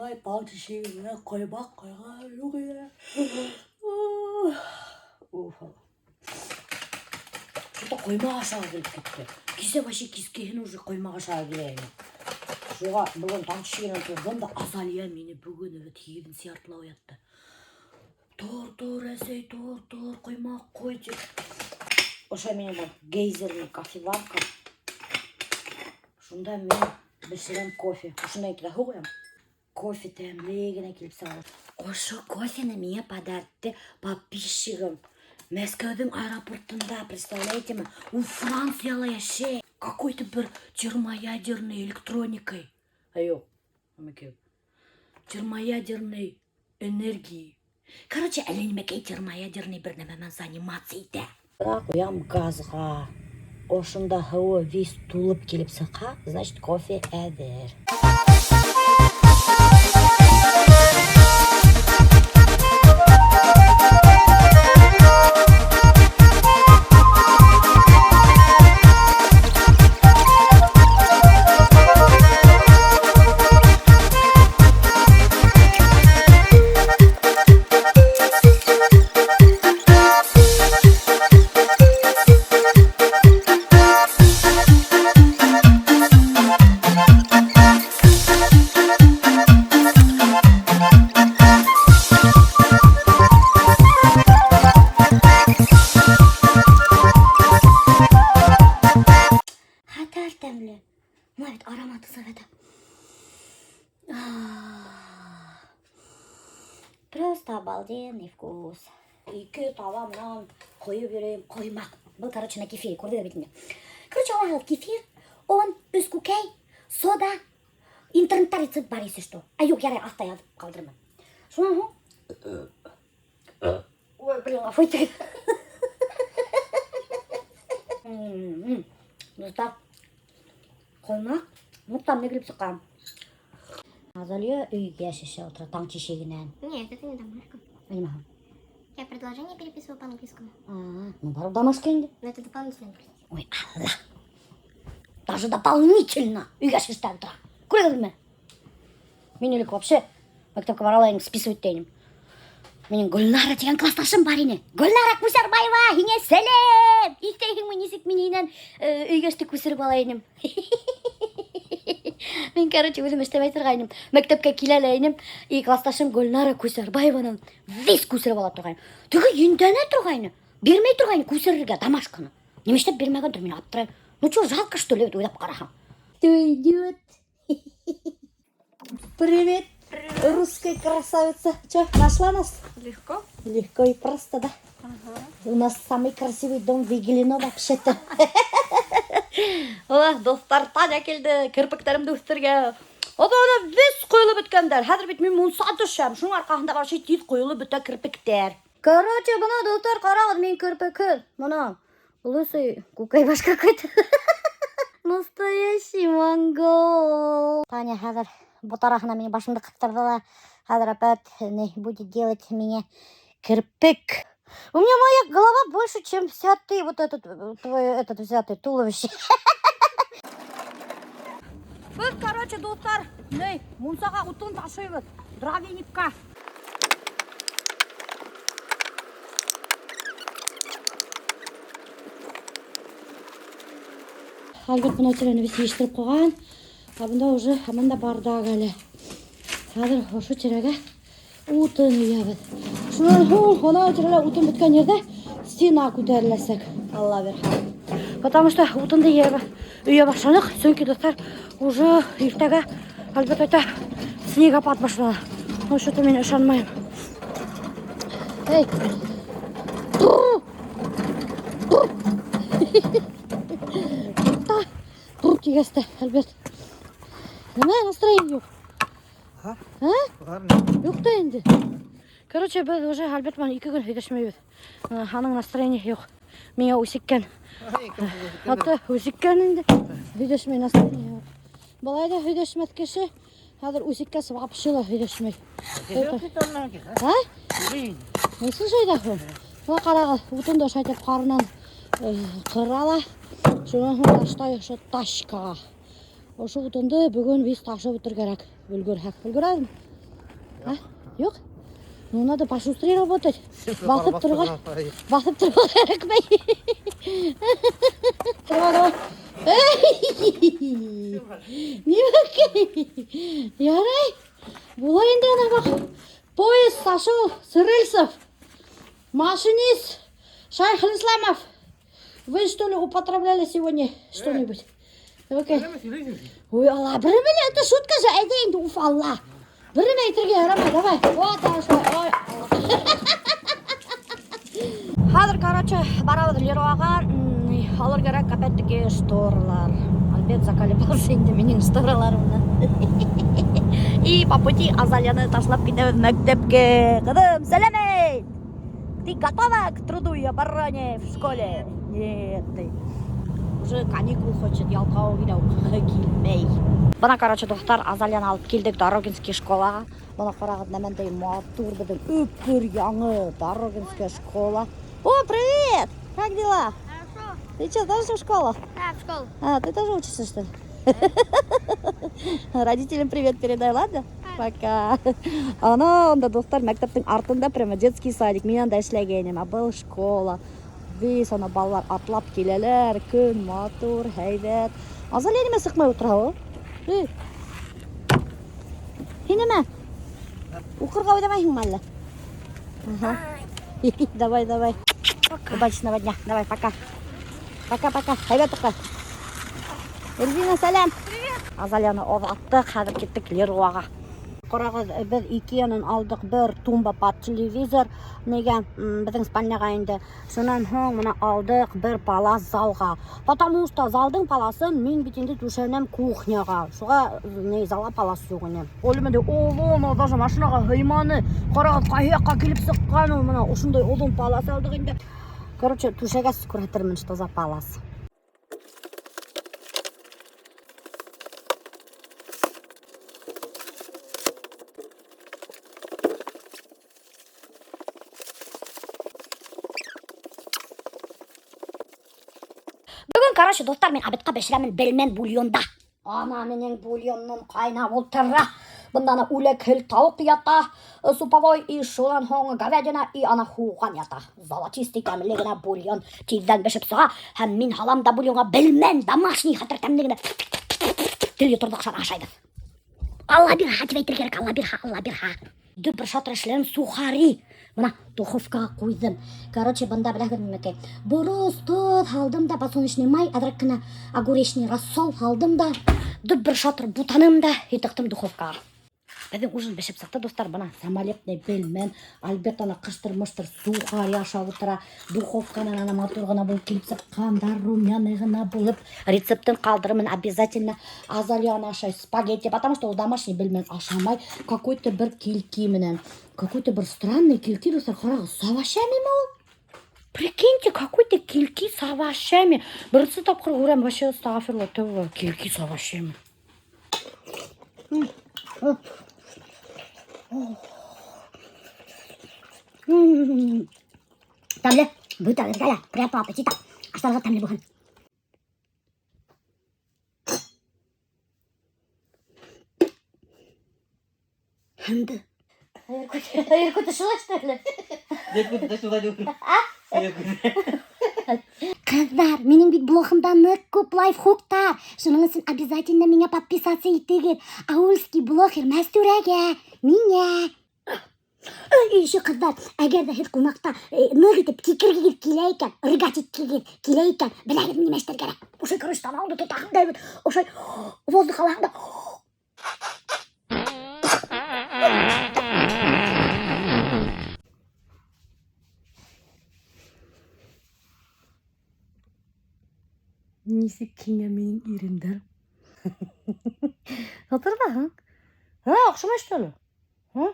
Былай таң тишеге менән ҡоймаҡ ҡойған юҡ ине. Уф. Что-то ҡоймаҡ ашағы килеп китте. Кисә вообще кискеһен уже ҡоймаҡ ашағы килә ине. Шуға бөгөн таң тишегенән торҙом да Азалия мине бөгөн бит һигеҙенсе яртыла уятты. Тор, тор, әсәй, тор, тор, ҡоймаҡ ҡой тип. Ошо минең бар гейзерный кофеварка. Шунда мин бешерәм кофе. Ошонда килә һыу ҡоям. Кофе тәмле генә килеп сыға. Ошо кофены миңә подарты подписчигым. Мәскәүҙең аэропортында, представляете ме? Ул Францияла йәшәй. Какой-то бер термоядерный электроникой. Ә юҡ, нәмәкәй. Термоядерный энергии. Короче, әллә нимәкәй термоядерный бер нәмә менән заниматься итә. Бына ҡуям газға. Ошонда һыуы весь тулып килеп сыҡһа, значит, кофе әҙер. Хәтәр тәмле. Бына бит ароматы сығып. Просто обалденный вкус. Ике таба менән ҡойоп йөрөйөм ҡоймаҡ. Был, короче, на кефире, күрҙегеҙ бит инде. Короче, алаһығыҙ кефир, он, өс күкәй, сода, интернетта рецепт бар, если что. А юҡ, ярай, аҫта яҙып ҡалдырырмын. Шунан һуң Ой, блин, ғәфү итегеҙ. Дуҫтар, ҡоймаҡ ныҡ тәмле килеп сыҡҡан. Азалия өйгә шешә ултыра таң тишегенән. Нет, это не домашка. Нимә? Я предложение переписывала по английскому. А, ну, барып домашка инде. Но это дополнительно английский. Ой, Алла. Даже дополнительно өйгә эшләп ултыра. Күрҙегеҙме? Мин элек вообще мәктәпкә бара ла инем, списывать итә инем. Минең Гөлнара тигән класташым бар ине. Гөлнара Күсәрбаева, һиңә сәләм! Иҫләйһеңме, нисек мин һинән өйгә эште күсереп ала инем? Мин, короче, үҙем эшләмәй торғайным. Мәктәпкә килә лә инем, и класташым Гөлнара Күсәрбаеванан весь күсереп ала торғайным. Теге йүндәнә торғайны, бирмәй торғайны күсерергә домашканы. Нимә эшләп бирмәгәндер, мин аптырайым. Ну что, жалко, что ли, уйлап ҡараһаң. Кто идет? Привет, русская красавица. Че, нашла нас? Легко. Легко и просто, да? У нас самый красивый дом в Иглино вообще-то. О, дуҫтар, Таня килде, керпектәремде үҫтерергә. Ата ана весь ҡойолоп бөткәндәр. Хәҙер бит мин мунса төшәм. Шуның арҡаһында вообще тиҙ ҡойолоп бөтә керпектәр. Короче, бына дуҫтар, ҡарағыҙ, мин керпекһеҙ. Бына, лысый күкәй баш какой-то. Настоящий монгол. Таня хәҙер бот араһына минең башымды ҡыҫтырҙы ла. Хәҙер опять не будет делать меня керпек. У меня моя голова больше, чем вся ты, вот этот, твой, этот взятый туловище. Беҙ, короче, дуҫтар, ни, мунсаға утын ташыйбыҙ, дровяникка. Альберт бына тирәне весь йыйыштырып ҡуйған. Ә бында уже, ә бында бардак әле. Хәҙер ошо тирәгә утын өйәбеҙ. Шунан һуң анау тирәлә утын бөткән ерҙә стена күтәреләсәк. Алла бирһә. Потому что утынды өйә башланыҡ, сөнки дуҫтар, уже иртәгә Альберт әйтә, снегопад башлана. Ну, что-то мин ышанмайым. Эй! Туҡта! Тур тигәс тә, Альберт. Нимә настроение юҡ? Һа? Ә? Бар. Юҡ та инде. Короче, беҙ уже Альберт менән ике көн һөйләшмәйбеҙ. Аның настроение юҡ. Миңә үсеккән. Аты үсеккән инде. Һөйләшмәй настроение юҡ. Былай ҙа һөйләшмәҫ кеше, хәҙер үсеккәс вообще ла һөйләшмәй. А? Ну, слушай, да, бына ҡарағыҙ, утынды ошайтып ҡарынан ҡыра ла, шунан һуң ташлай ошо ташкаға. Ошо утынды бөгөн весь ташып бөтөр кәрәк. Өлгөрһәк. Өлгөрәбеҙме? А? Юҡ? Ну, надо пошустрее работать. Баҫып торорға. Баҫып торорға кәрәкмәй. Давай, давай. Эй! Нимәкәй? Ярай. Була инде ана баҡ. Поезд сошел с рельсов. Машинист Шайхлисламов. Вы что ли употребляли сегодня что-нибудь? Окей. Ой, Алла, бер нәмә, это шутка же, әйҙә инде, уф, Алла. Бер нәмә әйтергә ярамай, давай. Вот, ошолай. Ой. Хәҙер, короче, барабыҙ Леруаға, алыр кәрәк опять-таки шторалар. Альберт заколебался инде минең шторалар менән. И по пути Азалияны ташлап китәбеҙ мәктәпкә. Ҡыҙым, сәләм әйт! Ты готова к труду и обороне в школе? Нет, ты. Уже каникул хочет, ялҡау килә, уҡығы килмәй. Бына, короче, дуҫтар, Азалияны алып килдек Дорогинский школаға. Бына ҡарағыҙ, нәмәндәй матур беҙҙең өпөр яңы Дорогинская школа. О, привет! Как дела? Хорошо. Ты что, тоже в школу? Да, в школу. А, ты тоже учишься, что ли? Родителям привет передай, ладно? Пока. Ана, унда дуҫтар, мәктәптең артында прямо детский садик. Мин анда эшләгәйнем, а был школа. Весь ана балалар атлап киләләр, көн матур, һәйбәт. Азалия нимә сыҡмай ултыра ул? Эй. Һин нимә? Уҡырға уйламайһыңмы әллә? Ага. Давай, давай. Удачного дня. Давай, пока. Пока-пока. Һәйбәт уҡы. Эльвина, сәләм. Привет. Азалияны оҙаттыҡ, хәҙер киттек Леруаға. Ҡарағыҙ, беҙ Икеанан алдыҡ бер тумба под телевизор, нигә, беҙҙең спальняға инде. Шунан һуң бына алдыҡ бер палас залға. Потому что залдың паласын мин бит инде түшәнәм кухняға. Шуға ни залға палас юҡ ине. Ул инде оҙон, даже машинаға һыйманы. Ҡарағыҙ, ҡайһы яҡҡа килеп сыҡҡан ул, бына ошондай оҙон палас алдыҡ инде. Короче, түшәгәс күрһәтермен, что за палас. Бөгөн, короче, дуҫтар, мин обедҡа бешерәмен белмән бульонда. Ана минең бульоным ҡайнап ултыра. Бында ана үләкһел тауыҡ ята, суповой, и шунан һуң говядина, и ана һуған ята. Золотистый тәмле генә бульон тиҙҙән бешеп сыға. Һәм мин һалам да бульонға белмән, домашний хәтәр тәмле генә тел йоторлоҡ шар ашайбыҙ. Алла бирһә тип әйтер кәрәк, Алла бирһә, Алла бирһә. Дөпөр шатыр эшләнем сухари. Бына духовкаға ҡуйҙым. Короче, бында беләһегеҙ нимәкәй? Борос, тоҙ һалдым да, подсолнечный май, әҙерәк кенә огуречный рассол һалдым да, дөпөр шатыр бутаным да, и тыҡтым духовкаға. Беҙҙең ужин бешеп сыҡты, дуҫтар. Бына самолетный белмән, Альберт ана ҡыштыр-мыштыр сухарь ашап ултыра. Духовканан ана матур ғына булып килеп сыҡҡан, да румяный ғына булып. Рецептын ҡалдырырмын обязательно. Азалия ана ашай спагетти, потому что ул домашний белмән ашамай. Какой-то бер кильки менән. Какой-то бер странный кильки, дуҫтар, ҡарағыҙ, с овощами ул? Прикиньте, какой-то кильки с овощами. Беренсе тапҡыр күрәм, вообще астағфирулла, тәүбә, кильки с овощами. Тәмле, бөтәгеҙгә лә приятного аппетита. Аштарығыҙ тәмле булһын. Һынды. Шулай, что ли? Ҡыҙҙар, минең бит блогымда ныҡ күп лайфхактар. Шуның өсөн обязательно миңә подписаться итегеҙ. Аульский блогер Мәстүрәгә, миңә. И еще, ҡыҙҙар, әгәр ҙә һеҙ ҡунаҡта ныҡ итеп кикергегеҙ килә икән, рыгать иткегеҙ килә икән, беләһегеҙ нимә эшләргә кәрәк? Ошо, короче, танауыңды тотаһың да бит, ошо воздух алаһың да. Нисек киңә минең ирендәр. Ултырҙаһың. Һа, оҡшамай, что ли? Һа?